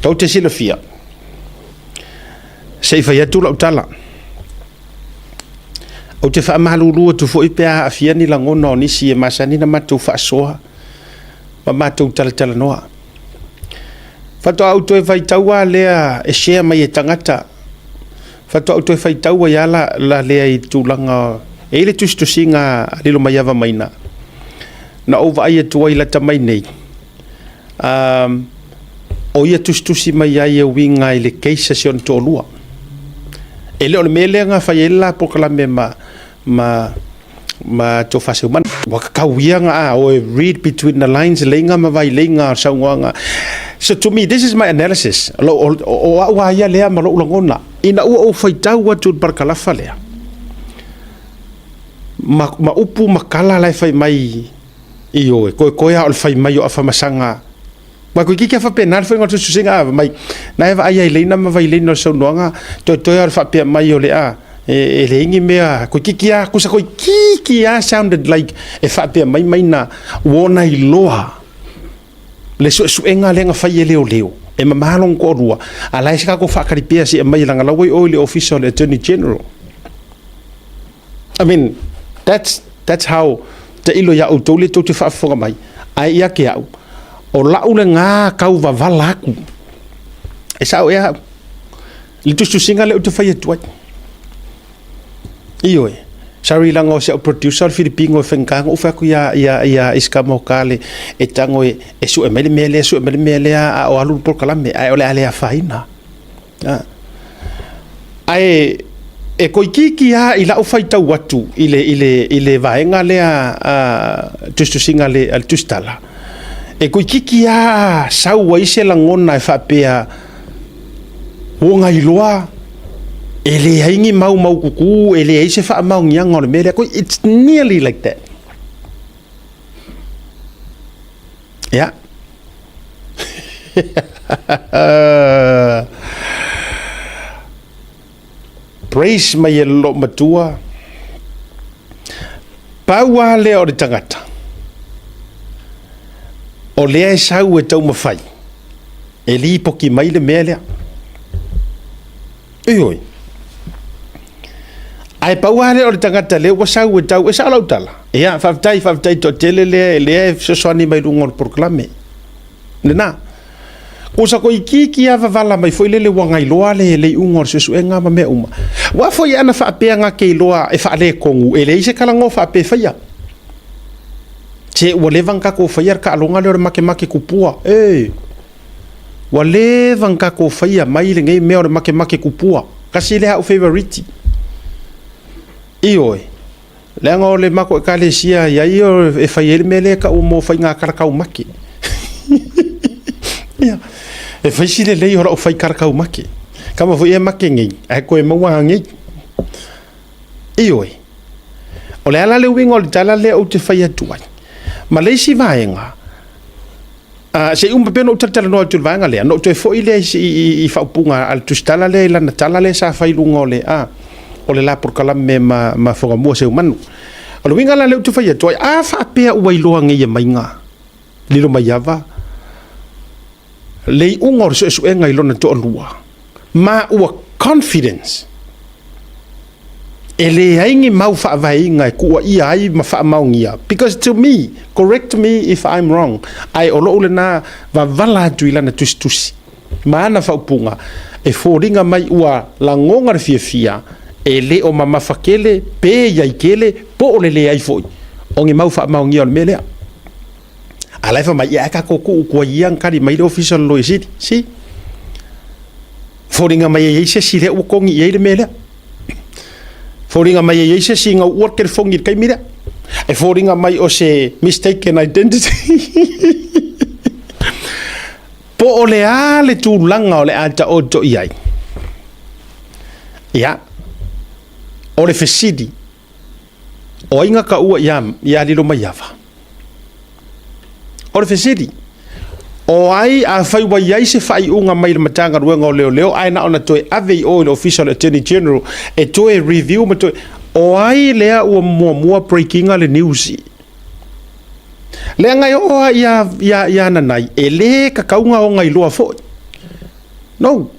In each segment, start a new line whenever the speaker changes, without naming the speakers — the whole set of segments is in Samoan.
Tou te silafia, se i fai atu lau tala, ou te faamalulu atu foi pe a aafia ni lagona o nisi e masani ona matou faasoa ma matou talatalanoa. Faatoa ou toe faitau lava lea e share mai e tagata, faatoa ou toe faitau ai lava la lea i le tulaga, e i ai le tusitusiga a Lilomaiava Maina, na ou vaai atu ai lata mai nei, o ia tusitusi mai ai e uiga i le case a si ona toalua. E le o le mea lea na fai ai le la polokalame ma Tofa Seumanu. Ua tatau ia ona a o e read between the lines leiga ma vaileiga o le saunoaga. So to me, this is my analysis. O, o, o au a ia lea ma lou lagona. Ina ua ou faitau atu i le parakalafa lea, ma upu ma tala la e fai mai Ioe, koekoe lava o le fai mai o Afamasaga. Aua toeitiiti lava faapena le faiga o le tusitusiga, a mai, na e vaai ai leina ma vaileina o le saunoaga, toetoe lava o le faapea mai o le a, e leai ni mea, toeitiiti lava, tusa toeitiiti lava sounded like e faapea mai Maina ua ona iloa le suesuega lea na fai e leoleo, e mama lona toalua, a o la e se tatou faatali pea se i aumai leaga o la ua i o i le Ofisa o le Attorney General. I mean, that's how tailo ia outou lea tou te faafofoga mai, ae ia te au, o lau lena tau vavala atu. E sao ea au, i le tusitusiga lea ou te fai atu ai. Ioe, sorry leaga o si au producer o le Filipino e faigata ona ou fai atu ia, ia, ia Iska Mokale e tago e sue mai le mea lea, sue mai le mea lea, a o alu le polokalame, ae o le a le afaina. Ae e toeitiiti lava i lau faitau atu i le vaega lea a tusitusiga a le tusitala, e toeitiiti lava sau ai se lagona e faapea, ua gailoa, e leai ni mau maututu, e leai se faamaoniaga o le mea lea. It's nearly like that. Ia. Praise mai e le loomatua. Pau lava lea o le tagata, o lea e sau e taumafai e lipoti mai le mea lea. Ioe. Ae pau lava lea o le tagata lea ua sau e tau, e sao lau tala. Ia, faafetai, faafetai toatele lea, lea e fesoasoani mai luga o le polokalame. Lena. Kusa toeitiiti lava vavala mai foi lele ua gailoa le iuga o le suesuega ma mea uma. Aua foi ana faapea na te iloa e faaletonu, e leai se talanoa faapea e faia. Se ua leva ona tatou faia le taaloga lea o le makemake tupua. E! Ua leva ona tatou faia mai lenei mea o le makemake tupua. Tasi lea au favourite. Ioe. Leaga o le matou ekalesia i ai e fai ai le mea lea e tau mo faiga talataumate. Ia. E fai si lelei o lau fai talataumate. Kama foi e make nei, ae toe maua nei. Ioe. O le ala le uiga o le tala lea ou te fai atu ai. Ma le isi vaega, se i uma pea ona ou talatalanoa atu i le vaega lea, ona ou toe foi lea i faaupuga a le tusitala lea i lana tala lea sa fai i luga o le, o le la polokalame ma Fogamua Seumanu. O le uiga la lea ou te fai atu ai, a faapea ua iloa nei e Maiga, Lilomaiava, le iuga o le suesuega i lona toalua, ma ua confidence, e leai ni mau faavaeina e tuuaia ai ma faamaonia, because to me, correct me if I'm wrong, ae o lou lena vavala atu i lana tusitusi ma ana faaupuga, e foliga mai ua lagona le fiafia e le o mamafa tele pe i ai tele po o le leai foi o ni mau faamaonia o le mea lea. A la e fai mai, ia ae tatou tuu tuai ia na tali mai le Ofisa o le Loia Sili. Si. Foliga mai e i ai se isi lea ua togi i ai le mea lea. Foliga mai e i ai se isi na uua le telefoni i le taimi lea. E foliga mai o se mistaken identity. Po o le a le tulaga o le a taoto i ai. Ia, o le fesili, O ai na taua ia Lilomaiava? O le fesili, o ai, afai ua i ai se faaiuga mai le Matagaluega o Leoleo ae na ona toe ave i o i le Ofisa o le Attorney General e toe review ma toe, o ai lea ua muamua break ina le news? Leaga e oo lava ia Nanai, e le tatau ona ona iloa foi. No.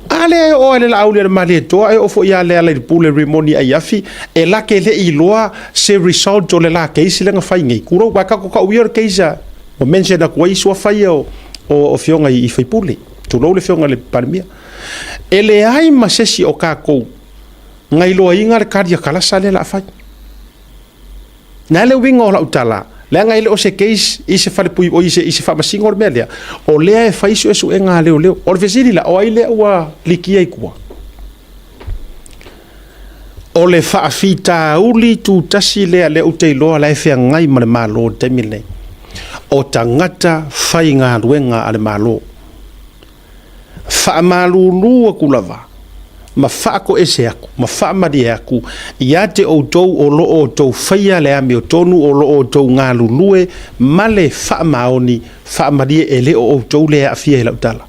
A lea e oo lava i le Laauli a le Malietoa, e oo foi ia Lealailepule Rimoni Aiafi, e la ke le i iloa se result o le la case lea na fai nei. Tulou, aua tatou tau ia o le case a, ua mention atu ai suafa ia o afioga i sui usufono, tulou le afioga i le Palemia. E leai ma se isi o tatou na iloaina le tali a Kalasa lea o le a fai. O le a le uiga o lau tala, leaga e le o se case i se falepui, oi, i se faamasino le mea lea, o lea e fai suesuega a leoleo. O le fesili la, o ai lea ua likia i tua? O le faafitauli tutasi lea lea ou te iloa la e feagai ma le Malo i le taimi lenei, o tagata faigaluega a le Malo. Faamalulu atu lava ma faatoese atu ma faamalie atu ia te outou o lo o outou faia le amiotonu, o lo o outou galulue ma le faamaoni, faamalie e le o outou lea e aafia i lau tala.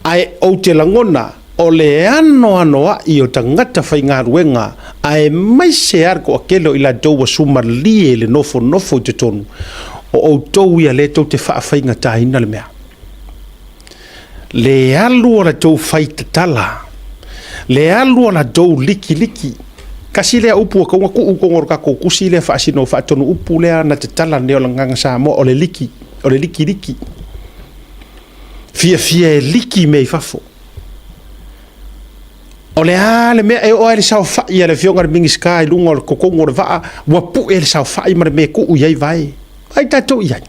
Ae ou te lagona o le anoanoai o tagata faigaluega aemaise lava le toatele o i latou ua sumalie le nofonofo i totonu, o outou ia lea tou te faafaigataina le mea. Le alu o la tou faitatala, le alu o la tou likiliki. Tasi lea upu ua tatau ona tuu i totonu o le tatou tusi lea faasino faatonu upu lea na tatala nei o le Gagana Samoa, o le liki, o le likiliki. Fiafia e liki mea i fafo. O le a le mea e oo lava i le saofai a le Afioga i le Minisita i luga o le totonu o le vaa, ua pue le saofai ma le mea e tuu i ai vae. Ai tatou i ai.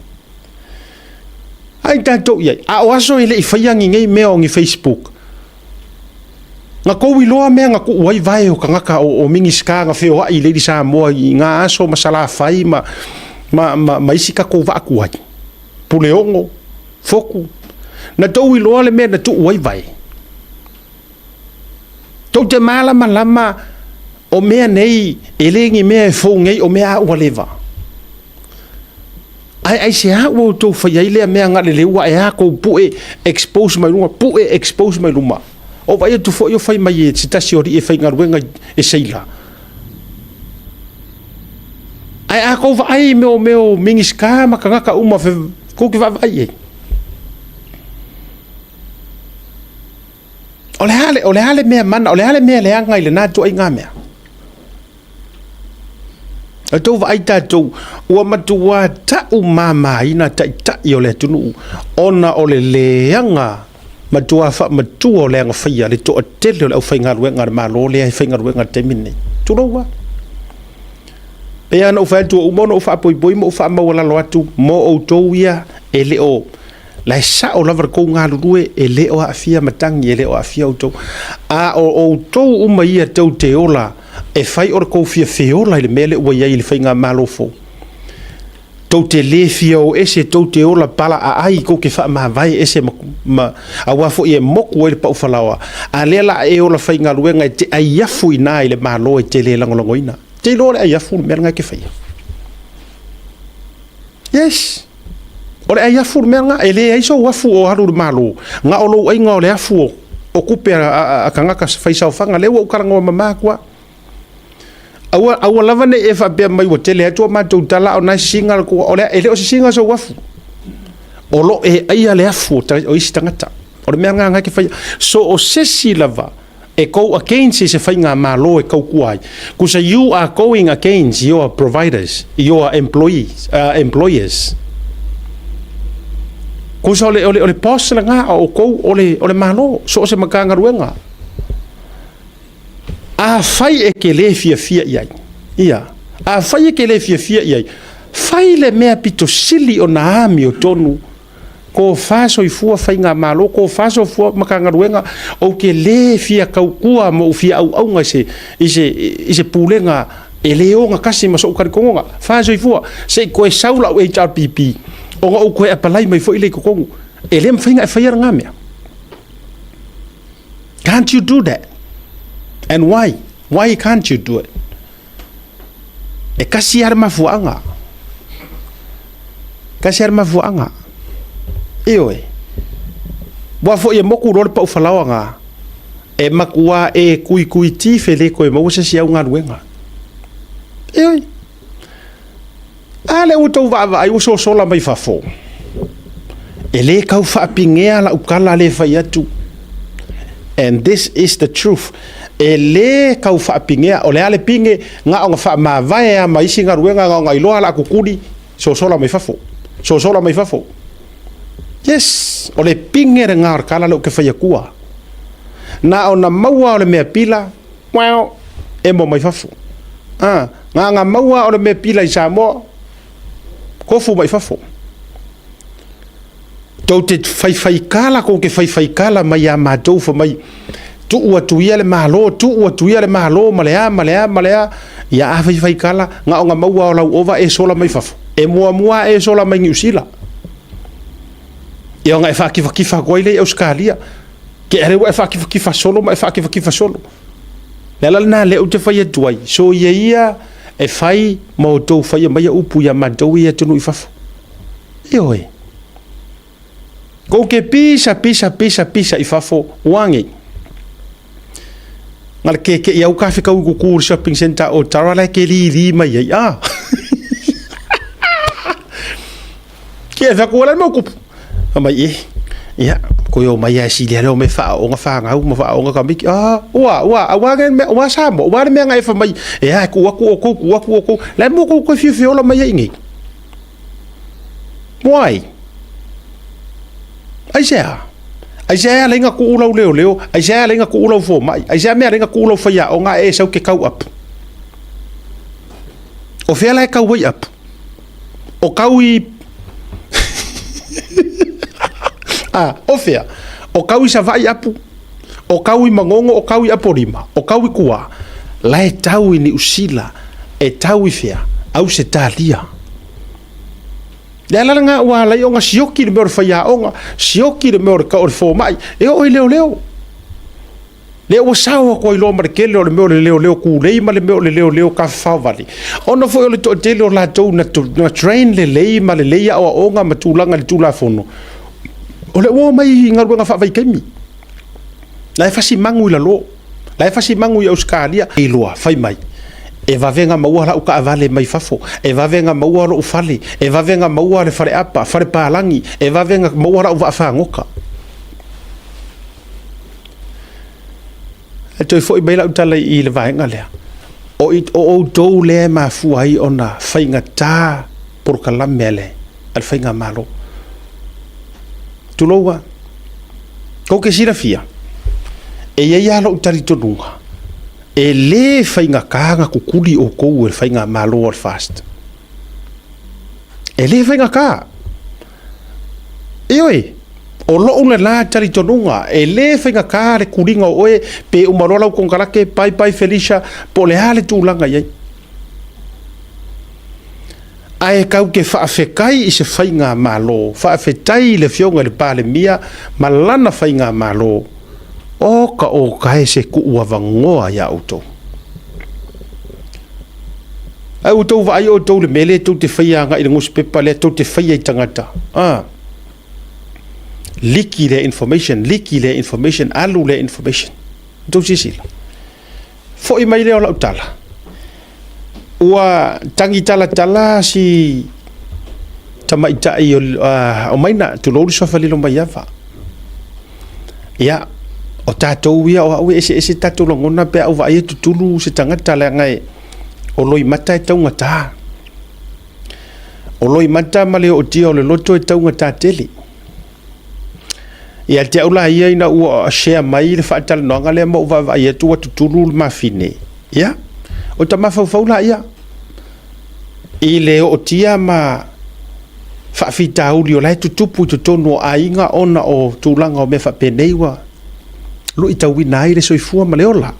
Ai tatou i ai. A o aso e le i faia ni nei mea o ni Facebook, na tou iloa mea na tuu ai vae o tagata o Minisita na feoai i le Samoa i na aso ma Salafai ma isi tatou vaa tuai, Puleono, Fotu. Na tou iloa le mea na tuu ai vae. Tou te malamalama o mea nei e le ni mea e fou nei, o mea a ua leva. Ae aisea ua outou faia ai lea mea na o le leua ae a tou pue expose mai luma, pue expose mai luma. O vaai atu foi o fai mai e se tasi o alii e faigaluega e seila. Ae a tou vaai i mea o mea o Minisita ma tagata uma tou te vaavaai i ai. O le a le, o le a le mea mana, o le a le mea leaga i lena ituaiga mea? O tou vaai tatou, ua matua tau mamaina taitai o le atunuu ona o le leaga matua faamatua o le agafaia le toatele o le aufaigaluega a le Malo lea e faigaluega i le taimi lenei. Tulou lava. Pei lava ona ou fai atu, ua uma ona ou faapoipoi ma ou faamaualalo atu mo outou ia e le o La e sao lava le tou galulue, e le o aafia matagi, e le o aafia outou. A o outou uma ia tou te ola, e fai o le tou fia feola i le mea lea ua i ai i le faigamalo fou. Tou te le fia o ese, tou te ola pala aai, tou te faamavae ese ma, ma aua foi e moku ai le pau falaoa. A lea la a e ola faigaluega e te ai afu i ina i le Malo e te le lagolagoina. Te iloa le ai afu le mea lena e te faia. Yes. O le ai afu le mea lena, e leai sou afu o alu i le Malo, na o lou aiga o le afu o tupe a tagata faisaofaga, lea ua ou talanoa mama atu lava. Aua, aua lava ne i e faapea mai ua tele atu a matou tala a o na e sisiga le tua, o le, e le o sisiga sou afu. O lo e aia le afu o isi tagata. O le mea lena na e te faia. So o se isi lava e go against i se faigamalo e tautua ai, kusa you are going against your providers, your employees, employers. Kusa o le, o le, o le boss lena a outou o le, o le Malo, so o se Matagaluega. Afai e te le fiafia i ai, ia, afai e te le fiafia i ai, fai le mea pito sili ona amiotonu. Tofa soifua faigamalo, tofa soifua Matagaluega, ou te le fia tautua ma ou fia auauna i se, i se, i se pulega e le ogatasi ma sou talitonuga. Fa soifua, se i toe sau lau HRPP, ona ou toe apalai mai foi lea i totonu. E le mafai ona e faia lena mea. Can't you do that? And why? Why can't you do it? E kasi lava le mafuaaga. Kasi lava le mafuaaga. Ioe. Aua foi e moku loa le pau falaoa na, e matua e kuikuiti fe le toe maua se isi au galuega. Ioe. A lea ua tou vaavaai ua sosola mai fafo. E lē tau faapigea lau tala lea e fai atu. And this is the truth. E lē tau faapigea. O le a le pine, na ona faamavae lava ma isi galuega, na ona iloa o le a tutuli, sosola mai fafo. Sosola mai fafo. Yes! O le pine lena o le tala lea ou te fai atua. Na ona maua o le mea pila, uau, emo mai fafo. Ah, na ona maua o le mea pila i Samoa, Tofu mai fafo. Tou te faifaikala, tou te faifaikala mai ia matou fai mai, tuu atu ia le Malo, tuu atu ia le Malo ma le a, ma le a, ma le a. Ia a faifaikala, na ona maua o lau ova e sola mai fafo. E muamua e sola mai Niu Sila. Ia ona e faakifakifа atu ai lea i Ausetalia. Ke a lea ua e faakifakifā solo ma e faakifakifā solo. Le ala lena lea ou te fai atu ai, soia ia e fai ma outou faia maia upu ia matou i atunuu i fafo. Ioe. Kou ke pisa, pisa, pisa, pisa i fafo, uange. Na le ke ke i au ka whekau i kuku i shopping center o Tara lai ke li li mai ai. Ah. Ki e whaku ala mau kupu. Fa mai e, ia, ko yo mai ai sili ale o me whaonga whangau ma whaonga ka miki. Ah, ua, ua, ua nge me, ua sa mo, ua le mea ngai fa mai. E ai ku aku o kou, ku aku o kou. Le mo kou ko fiu fiu ola mai ai ngi. Why? Ai se a? Ai se a lenga ku ulau leo leo, ai se a lenga ku ulau fo mai, ai se a mea lenga ku ulau whaia o ngā e sau ke kau apu. O whea la e kau ai apu? O kau i A, o whea? O kau i Savaii apu? O kau i Mangongo, o kau i Apolima, o kau i Kua? La e tau i Niusila, e tau i whea? Ausetalia. Le ala ngā ua alai o ngā sioki le mea o le whaiaonga, sioki le mea o le, o le fōmai, e o i leo leo. Lea ua sao atu ai loa ma le tele o le mea o le leoleo kūlei ma le mea o le leoleo tafafao vale. Ona foi o le toatele o latou na, na train lelei ma lelei aoaoga ma tulaga i le Tulafono, o lea ua omai i galuega faavaitaimi. La e fasi magu i lalo, la e fasi magu i Ausetalia. Iloa, fai mai, e vavega maua lau taavale mai fafo, e vavega maua lou fale, e vavega maua le faleapa, falepalagi, e vavega maua lau vaafagota. E toe foi mai lau tala i le vaega lea. O, i, o outou lea e mafua ai ona faigata polokalame a le, a le faigamalo. Tulou a. Kou ke silafia, e i ai lava lou talitonuga, e lē faigata na kukuli outou e le faigamalo a le FAST. E lē faigata. Ioe, o lou lena talitonuga, e lē faigata le kuliga o oe pe uma loa lau konekarate, bye bye Felicia, po o le a le tulaga i ai. Ae tau te faafetai i se faigamalo, faafetai i le Afioga i le Palemia ma lana faigamalo, o ka oka e se tuu avanoa iā outou. Ae ua tou vaai outou i le mea lea tou te faia agai i le nusipepa lea tou te faia i tagata. Ah. Liki lea information, liki lea information, alu lea information. Tou silasila. Foi mai lea o lau tala. Ua tagi talatala si tamaitai o, uh, o Maina, tulou le suafa Lilomaiava. Ia, o tatou ia, o au e eseese tatou lagona pe a ou vaai e tutulu se tagata leaga e o loimata e taugata. O loimata ma le ootia o le loto e taugata tele. Ia te au la ia ina ua share mai le faatalanoaga lea ma ou vaavaai atu ua tutulu le mafine, ia, o ta mafaufau la ia i le ootia ma faafitauli o la e tutupu i totonu o aiga ona o tulaga o mea faapenei ua luitauina ai le soifua ma le ola.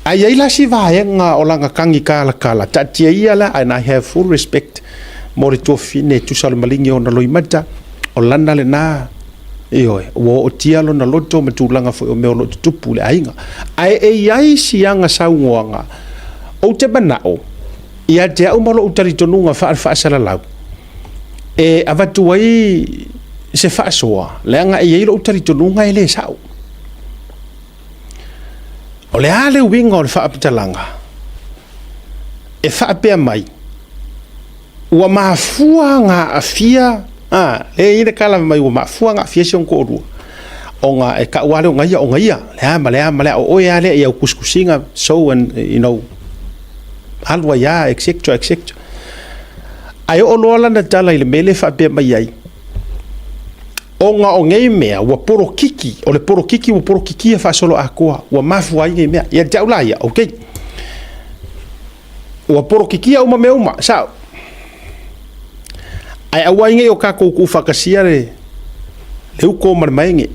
A i ai la si vaega o lana tagi kalakala, taatia ia la, and I have full respect mo le tuafafine e tusa o le maligi o ona loimata, o lana lena, ioe, ua ootia lona loto ma tulaga foi o mea o lo o tutupu i le aiga. Ae e i ai si aga saunoaga, ou te manao, ia te au ma lou talitonuga faale-faasalalau, e avatu ai se faasoa, leaga e i ai lou talitonuga e le sao. O le a le uiga o le faamatalaga e faapea mai, ua mafua ona aafia A, lea e i ai le tala mai ua mafua ona aafia si ona toalua, ona e tau lava lea o gaia o gaia, le a ma le a ma le a, o oe lava lea i au tusitusiga, so and you know, alu ai lava, etc. etc. Ae oo loa lana tala i le mea lea e faapea mai ai, ona o nei mea ua polokiki, o le polokiki ua polokikia faasoloatoa, ua mafua ai nei mea. Ia te au la ia, okay. Ua polokikia uma mea uma, sao. Ae aua ai nei o tatou tuufaatasia le, le uto ma le maege.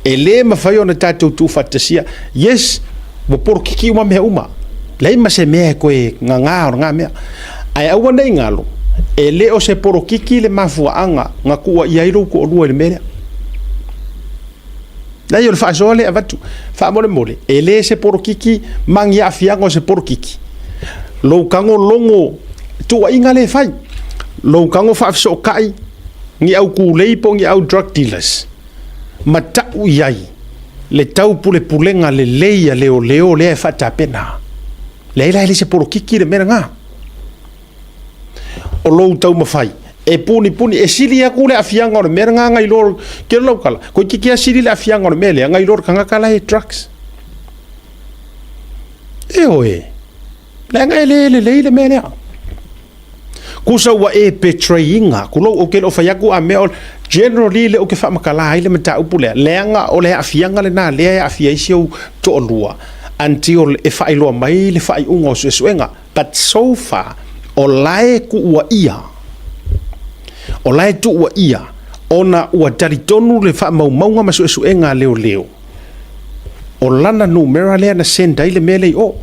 E le mafai ona tatou tuufaatasia. Yes, ua polokiki uma mea uma. Leai ma se mea e toe gagā o lena mea. Ae aua nei galo, e le o se polokiki le mafuaaga na tuuaia ai lou toalua i le mea lea. Leai, o le faasoa lea e avatu. Faamolemole, e le se polokiki ma ni aafiaga o se polokiki. Lou tago logo tuuaiga lea e fai. Lou tago faafesootai ni au kūlei po o ni au drug dealers ma tau i ai le taupulepulega lelei a leoleo lea e faatapena. Leai la e le se polokiki le mea lena. O lou taumafai e punipuni, e sili atu le aafiaga o le mea lena nai lo ke lau tala, toeitiiti lava sili le aafiaga o le mea lea nai lo le tagata la e drugs. Ioe, leaga e le lelei le mea lea. Tusa ua e betray ina, tulou ou te le o fai atu a mea o generally lea ou te faamatala ai le mataupu lea, leaga o le aafiaga lena lea e aafia ai si ou toalua until e faailoa mai le faaiuga o suesuega. But so far, o la e tuuaia, o la e tuuaia ona ua talitonu le faamaumauga ma suesuega a leoleo, o lana numera lea na send ai le mea lea i o.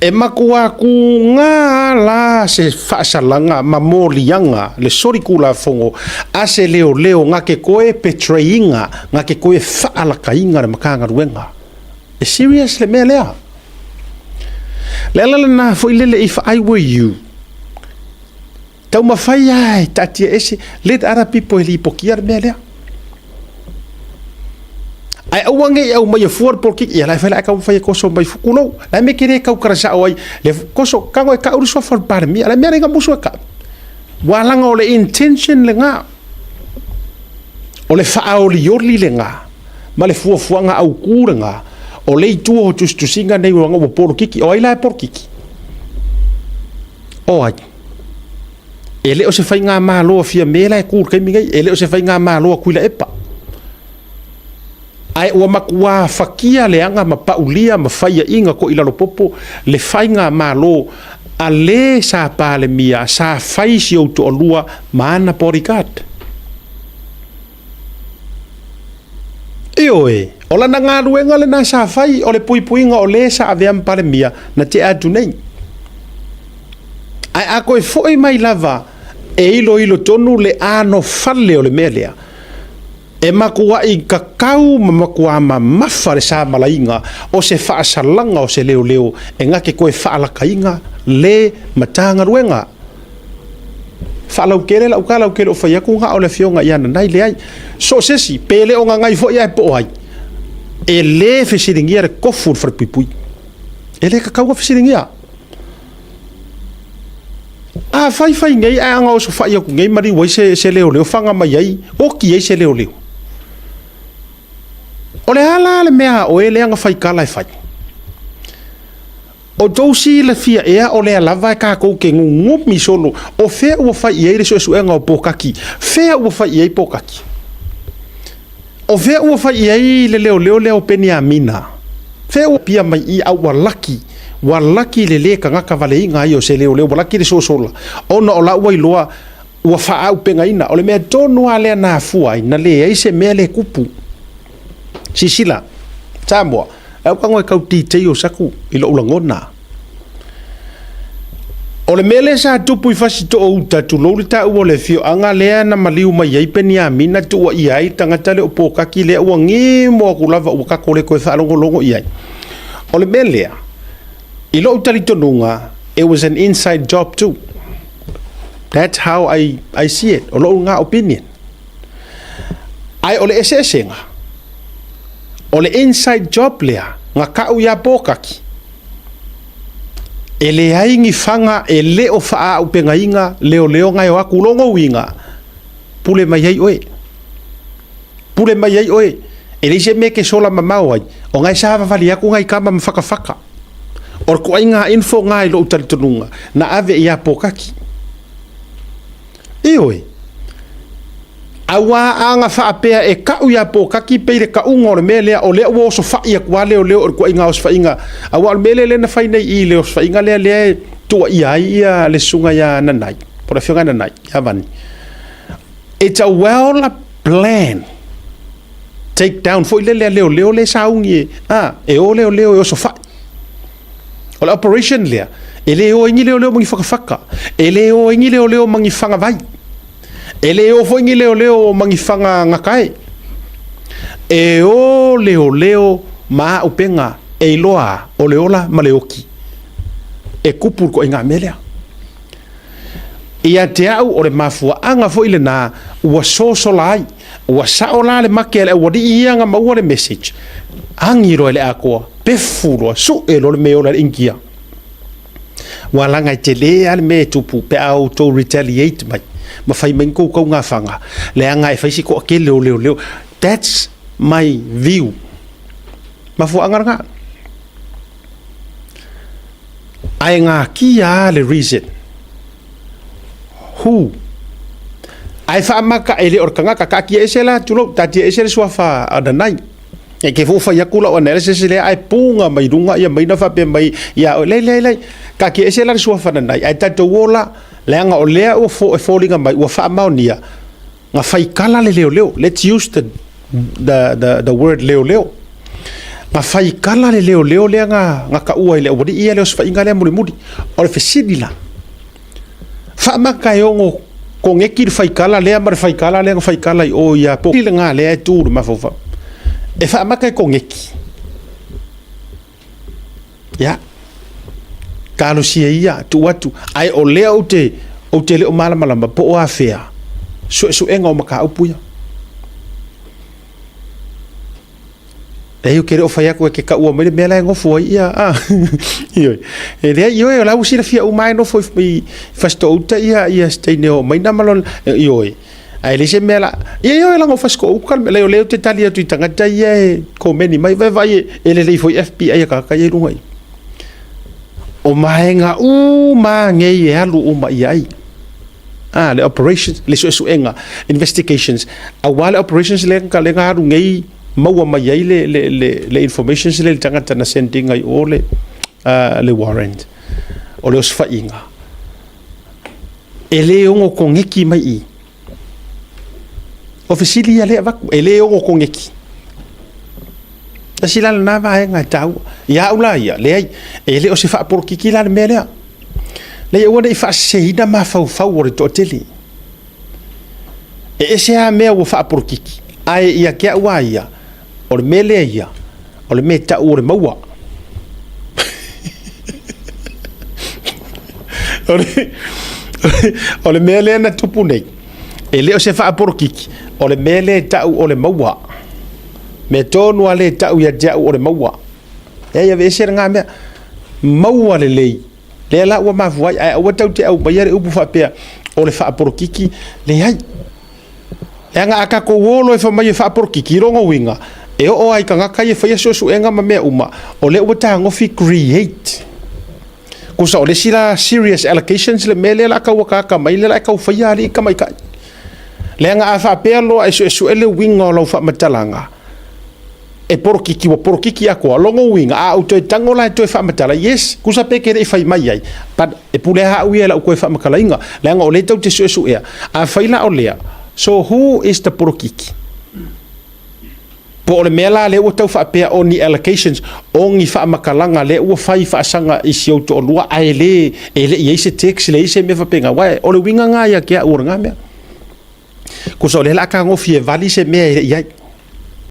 E matua kūgā la se faasalaga ma moliaga le solitulafono a se leoleo na te toe betray ina, na te toe faalakaina le Matagaluega. E serious le mea lea. Le ala lena foi lele if I were you, taumafai lava e taatia ese, let other people e lipotia le mea lea. Ae aua ne i aumaia fua le polokiki, ia la e fai la e taumafai e toso mai fua, tulou, la e mea ke le tautala sao ai, le toso, tago e tau le suafa o le Palemia, la e mea le musu e tau. Ua laga o le intention lena, o le faaolioli lena, ma le fuafuaga autū lena, o le itu o tusitusiga nei ua ua polokiki. O ai la e polokiki? O ai? E le o se faigamalo a Fiame la e tu i le taimi nei, e le o se faigamalo a Tuilaepa. Ae ua matuā fatia leaga ma paulia ma faiaina toilalopopo le faigamalo a le sa Palemia sa fai si ou toalua ma ana bodyguard. Ioe, o lana galuega lena sa fai o le puipuiga o le sa avea ma Palemia na tea atu nei. Ae a toe foi mai lava e iloilo tonu le anofale o le mea lea, e matuai kakau ma matuā mamafa le samalaiga o se faasalaga o se leoleo e gate toe faalakaina le Matagaluega. Faalautele lau tala, ou te le o fai atu na o le afioga ia Nanai, leai. So o se isi, pe le o Nanai foi ae po o ai, e le fesiligia le tofu i le falepuipui. E le tatau ona fesiligia. A fai fai nei ae ana osofai atu nei maliu ai se, se leoleo, faga mai ai, oti ai se leoleo. O le a la le mea a oe lea na fai tala e fai? Outou silafia ea o lea lava e tatou te gugumi solo o fea ua fai i ai le suesuega o Pōkaki? Fea ua fai i ai Pōkaki? O fea ua fai i ai le leoleo lea o Peniamina? Fea ua pia mai i a ua laki, ua laki le lē tagata valeiga ai o se leoleo, ua laki le sosola, ona o la ua iloa ua faaaupegaina. O le mea tonu lava lea na afua ai, na leai se mea le tupu. Silasila, Samoa, e au e tau details atu i lou lagona. O le mea lea sa tupu i Fasitoo uta, tulou le taua o le afioaga lea na maliu mai ai Peniamina tuuaia ai le tagata lea o Pōkaki lea ua gemo atu lava ua tatou le toe faalogologo i ai. O le mea lea, i lou talitonuga, it was an inside job too. That's how I, I see it. O lou lena opinion. Ae o le eseesega, o le inside job lea na kau iā Pōkaki. E leai ni faga e le o faaaupegaina leoleoga e o atu logo uiga, pule mai ai oe. Pule mai ai oe. E leai se mea e te sola mamao ai, o na e savavali atu nai tama ma fatafata. O le tuaiga info na i lou talitonuga, na ave ia Pokaki. Ioe. Aua a na faapea e ka'u ia Pokaki pei le ka'uga o le mea lea, o lea ua osofai atu lava leoleo i le tuaiga osofaiga. Aua o le mea lea lea na fai nei i i le osofaiga lea lea e tuuaia ai ia le susuga ia Nanai, po o le afioga ia Nanai, ia Vani. It's a well plan take down foi lele a leoleo lea e sauni e, a, e o leoleo e osofai. O le operation lea, e le o ai ni leoleo ma ni fatafata, e le o ai ni leoleo ma ni fagavai, e le o foi ni leoleo ma ni faga gatae. E o leoleo ma auupega e iloa o le ola ma le oki e kupu le ituaiga mea lea. Ia te au o le mafuaaga foi lena ua sosola ai. Ua sao la le make a le aualii ia na maua le message, agi loa i le atoa, pefu loa, sue loa le mea e ola i le India. Ua laga e tele lava le mea e tupu pe a outou retaliate mai ma fai mai ni tou taugafaga, leaga e fai si toatele o leoleo. That's my view. Mafuaaga lena. Ae gatia lava le reason. Who? Ae faamata e le o le tagata, taatia ese la, tulou, taatia ese le suafa a Nanai. E te foi fai atu lau analysis lea ae puga mai luga ia mai na faapea mai ia oe, leai, leai, leai, taatia ese la le suafa Nanai, ae tatou o la, leaga o lea ua e foliga mai ua faamaonia Na faikala le leoleo, let's use the, the, the, the word leoleo. Na faikala le leoleo lea na, na taua i le aualii ia le osofaiga lea mulimuli. O le fesili la, faamata e ono koneki le faikala lea ma le faikala lea na faikala i o ia po lena lea e tu i le mafaufau. E faamata e koneki. Ia, talosia ia, tuu atu. Ae o lea ou te, ou te le o malamalama po o afea suesuega o mataupu ia. Leai, ou te le o fai atu e te taua mai le mea la e nofo ai ia, a, ioe. E leai, ioe, o la ua silafia uma lava e nofo i Fasitoo-uta ia, ia se teine o Maina ma lona, ioe. Ae leai se mea la. Ia ia leaga o Fasitoo-uta le mea. Leai o lea ou te tali atu i tagata ia e komeni mai. Vaai vaai e lelei foi FBI a tagata ia i luga i. O vaega uma nei e alu uma i ai. Ah, le operations, le suesuega, investigations. Aua le operations lea ka lea alu nei maua mai ai le le le le informations le tagata na send inga i o le le warrant. O le osofaiga. E le ono koneki mai i. O fesili ia lea avatu, e le ono koneki. Tasi la lena vaega e taua. Ia au la ia, leai, e le o se faapolokiki la le mea lea. Leai, aua ne i faaseseina mafaufau o le toatele. E ese lava mea ua faapolokiki, ae ia te au lava ia, O le mea lea ia, o le mea e tau o le maua. O le, o le mea lea na tupu nei, e le o se faapolokiki, o le mea lea e tau o le maua. Mea tonu lava lea e tau ia te au o le maua. Leai, aveese lena mea. Maua lelei. Lea la ua mafua ai, ae aua tatou te aumaia le upu faapea o le faapolokiki, leai. Leaga a tatou o loa e fai mai e faapolokiki, i lona uiga, e oo lava i tagata ia e faia suesuega ma mea uma, o lea ua tagofi create. Tusa o le isi la serious allegations le mea lea o le a tau ataata mai lea o le a e tau faia alii tamaitai. Leaga a faapea loa e suesue le uiga o lau faamatalaga, e polokiki ua polokiki atoa, lona uiga a ou toe tago la e toe faamatala, yes, tusa pe ke le i fai mai ai, but e pule lava au ia i lau toe faamatalaina, leaga o lea tou te suesuea. Afai la o lea, so who is the polokiki? Po o le mea la lea ua tau faapea o ni allocations, o ni faamatalaga lea ua fai faasaga i si ou toalua ae le, e le i i ai se text, leai se mea faapena, aua o le uiga lena ia te au o lena mea. Tusa o lea o le a tagofi e vali se mea e le i ai.